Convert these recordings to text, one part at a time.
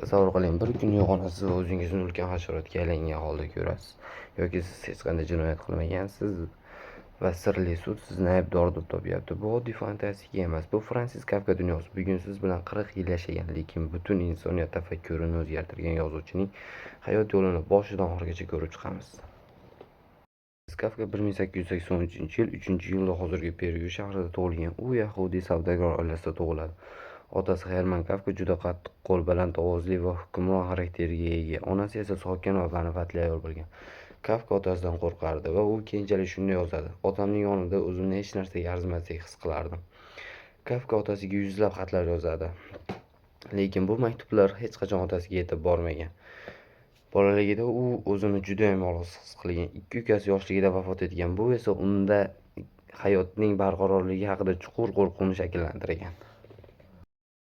Tasavvur qiling, bir kun uyg'onasiz va o'zingizni ulkan hasharotga aylangan holda ko'rasiz. Yoki siz hech qanday jinoyat qilmagansiz va sirli sud sizni aybdor deb topyapti. Bu oddiy fantastika emas, bu Fransiz Kafka dunyosi. Bugun siz bilan 40 yil yashagan, lekin butun insoniyat tafakkurini o'zgartirgan yozuvchining hayot yo'lini boshidan oxirigacha ko'rib chiqamiz. Kafka 1883-yil 3-iyulda hozirgi Peru shahrida tug'ilgan. U yahudiy savdogar oilasida tug'iladi. Otasi Herman Kafka juda qattiqqo'l, baland ovozli va hukmron xarakterga ega, onasi esa sokin va ma'rifatli ayol bo'lgan. Kafka otasidan qo'rqardi va u keyinchalik shunday yozadi: "Otamning yonida o'zimni hech narsaga arzimasdek his qilardim." Kafka otasiga yuzlab xatlar yozadi, lekin bu maktublar hech qachon otasiga yetib bormagan. Bolaligida u o'zini judayam yolg'iz his qilgan. Ikki ukasi yoshligida vafot etgan. Bu esa unda hayotning barqarorligi haqida chuqur qo'rquvni shakllantirgan.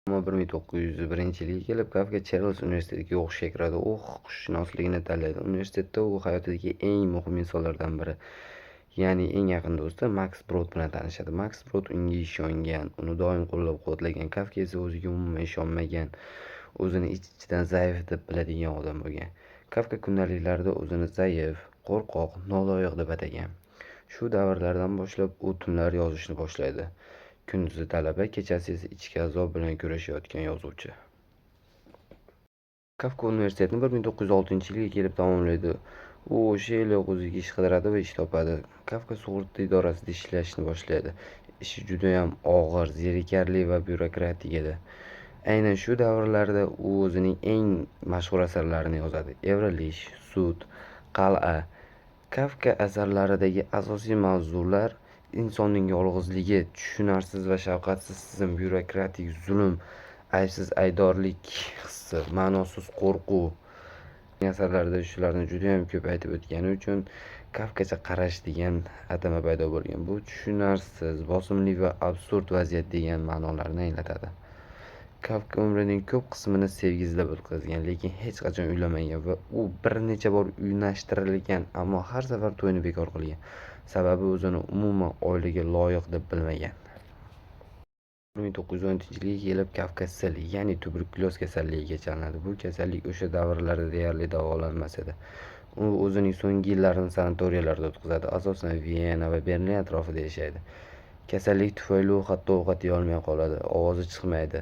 Ammo 1901-yilga kelib Kafka Charles universitetiga o'qishga kiradi. U huquqshunoslikni tanlaydi. Universitetda u hayotidagi eng muhim insonlardan biri, ya'ni eng yaqin do'sti Maks Brod bilan tanishadi. Maks Brod unga ishongan, uni doim qo'llab-quvvatlagan. Kafka esa o'ziga umuman ishonmagan, o'zini ich-ichidan zaif deb biladigan odam bo'lgan. Kafka kundaliklarida o'zini zaif, qo'rqoq, noloyiq deb atagan. Shu davrlardan boshlab u tunlari yozishni boshlaydi. Kunduzi talaba, kechasi esa ichki azob bilan kurashayotgan yozuvchi. Kafka universitetni 1906-yilga kelib tamomlaydi. U o'sha yiliyoq o'ziga ish qidiradi va ish topadi. Kafka sug'urta idorasida ishlashni boshlaydi. Ishi judayam og'ir, zerikarli va byurokratik edi. Aynan shu davrlarda u o'zining eng mashhur asarlarini yozadi: "Evrilish", "Sud", "Qal'a". Kafka asarlaridagi asosiy mavzular insonning yolg'izligi, tushunarsiz va shafqatsiz tizim, byurokratik zulm, aybsiz aybdorlik hissi, ma'nosiz qo'rquv. Asarlarida shularni judayam ko'p aytib o'tgani uchun Kafkacha qarash degan atama paydo bo'lgan. Bu tushunarsiz, bosimli va absurd vaziyat degan ma'nolarni anglatadi. Kafka umrining ko'p qismini sevgi izlab o'tkazgan, lekin hech qachon uylanmagan va u bir necha bor uylashtirilgan, ammo har safar to'yini bekor qilgan. Sababi o'zini umuman oilaga loyiq deb bilmagan. 1910-yilga kelib Kafka sil, ya'ni tuberkulyoz kasalligiga chalinadi. Bu kasallik o'sha davrlarda deyarli davolanmas edi. U o'zining so'nggi yillarini sanatoriyalarda o'tkazadi, asosan Vena va Berlin atrofida yashaydi. Kasallik tufayli u hatto ovqat yeyolmay qoladi, ovozi chiqmaydi.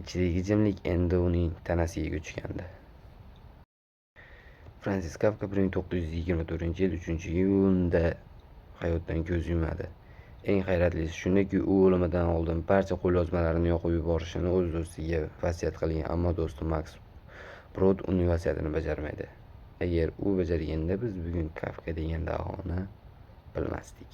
Ichidagi jimlik endi uning tanasiga ko'chgandi. Fransiz Kafka 1924-yil 3-iyunda hayotdan ko'z yumadi. Eng hayratlisi shundaki, u o'limidan oldin barcha qo'lyozmalarini yoqib yuborishini o'z do'stiga vasiyat qilgan, ammo do'sti Maks Brod uning vasiyatini bajarmaydi. Agar u bajarganda biz bugun Kafka degan dahoni bilmasdik.